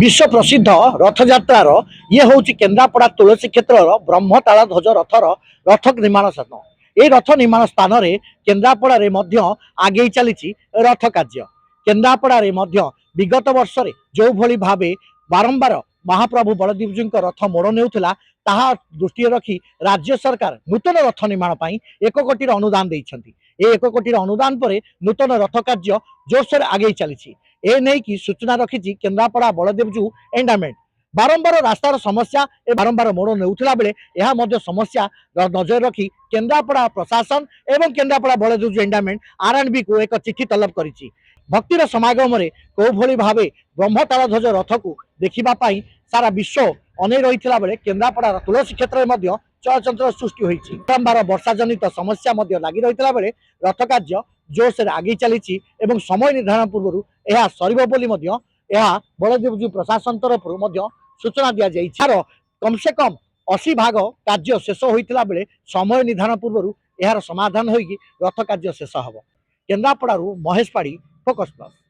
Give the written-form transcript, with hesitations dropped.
ବିଶ୍ୱ ପ୍ରସିଦ୍ଧ ରଥଯାତ୍ରାର ଇଏ ହେଉଛି କେନ୍ଦ୍ରାପଡ଼ା ତୁଳସୀ କ୍ଷେତ୍ରର ବ୍ରହ୍ମତାଳ ଧ୍ୱଜ ରଥର ରଥ ନିର୍ମାଣ ସ୍ଥାନ। ଏହି ରଥ ନିର୍ମାଣ ସ୍ଥାନରେ କେନ୍ଦ୍ରାପଡ଼ାରେ ମଧ୍ୟ ଆଗେଇ ଚାଲିଛି ରଥ କାର୍ଯ୍ୟ। କେନ୍ଦ୍ରାପଡ଼ାରେ ମଧ୍ୟ ବିଗତ ବର୍ଷରେ ଯେଉଁଭଳି ଭାବେ ବାରମ୍ବାର ମହାପ୍ରଭୁ ବଳଦେବଜୀଙ୍କ ରଥ ମୋଡ଼ ନେଉଥିଲା, ତାହା ଦୃଷ୍ଟିରେ ରଖି ରାଜ୍ୟ ସରକାର ନୂତନ ରଥ ନିର୍ମାଣ ପାଇଁ 1 କୋଟିର ଅନୁଦାନ ଦେଇଛନ୍ତି। ଏ 1 କୋଟିର ଅନୁଦାନ ପରେ ନୂତନ ରଥ କାର୍ଯ୍ୟ ଜୋରସୋରରେ ଆଗେଇ ଚାଲିଛି। ଏ ନେଇକି ସୂଚନା ରଖିଛି କେନ୍ଦ୍ରାପଡ଼ା ବଳଦେବଜୀଉ ଏଣ୍ଡାମେଣ୍ଟ। ବାରମ୍ବାର ରାସ୍ତାର ସମସ୍ୟା ଏ ବାରମ୍ବାର ମୋଡ଼ ନେଉଥିଲା ବେଳେ ଏହା ମଧ୍ୟ ସମସ୍ୟା ନଜର ରଖି କେନ୍ଦ୍ରାପଡ଼ା ପ୍ରଶାସନ ଏବଂ Kendrapara Baladevjew endowment R and ବିକୁ ଏକ ଚିଠି ତଲବ କରିଛି। ଭକ୍ତିର ସମାଗମରେ କେଉଁଭଳି ଭାବେ ବ୍ରହ୍ମତାଳ ଧ୍ୱଜ ରଥକୁ ଦେଖିବା ପାଇଁ ସାରା ବିଶ୍ୱ ଅନେଇ ରହିଥିଲା ବେଳେ କେନ୍ଦ୍ରାପଡ଼ାର ତୁଳସୀ କ୍ଷେତ୍ରରେ ମଧ୍ୟ ଚଳଚଞ୍ଚଳ ସୃଷ୍ଟି ହୋଇଛି। ବାରମ୍ବାର ବର୍ଷା ଜନିତ ସମସ୍ୟା ମଧ୍ୟ ଲାଗି ରହିଥିଲା ବେଳେ ରଥ କାର୍ଯ୍ୟ ଜୋରସୋରରେ ଆଗେଇ ଚାଲିଛି ଏବଂ ସମୟ ନିର୍ଦ୍ଧାରଣ ପୂର୍ବରୁ ଏହା ସରିବ ବୋଲି ମଧ୍ୟ ଏହା ବଳଦେବଜୀଉ ପ୍ରଶାସନ ତରଫରୁ ମଧ୍ୟ ସୂଚନା ଦିଆଯାଇଛି। ଏହାର କମସେ କମ 80 ଭାଗ କାର୍ଯ୍ୟ ଶେଷ ହୋଇଥିଲା ବେଳେ ସମୟ ନିର୍ଦ୍ଧାରଣ ପୂର୍ବରୁ ଏହାର ସମାଧାନ ହୋଇକି ରଥ କାର୍ଯ୍ୟ ଶେଷ ହେବ। କେନ୍ଦ୍ରାପଡ଼ାରୁ ମହେଶ ପାଢ଼ୀ, ଫୋକସ୍ ପ୍ଲସ୍।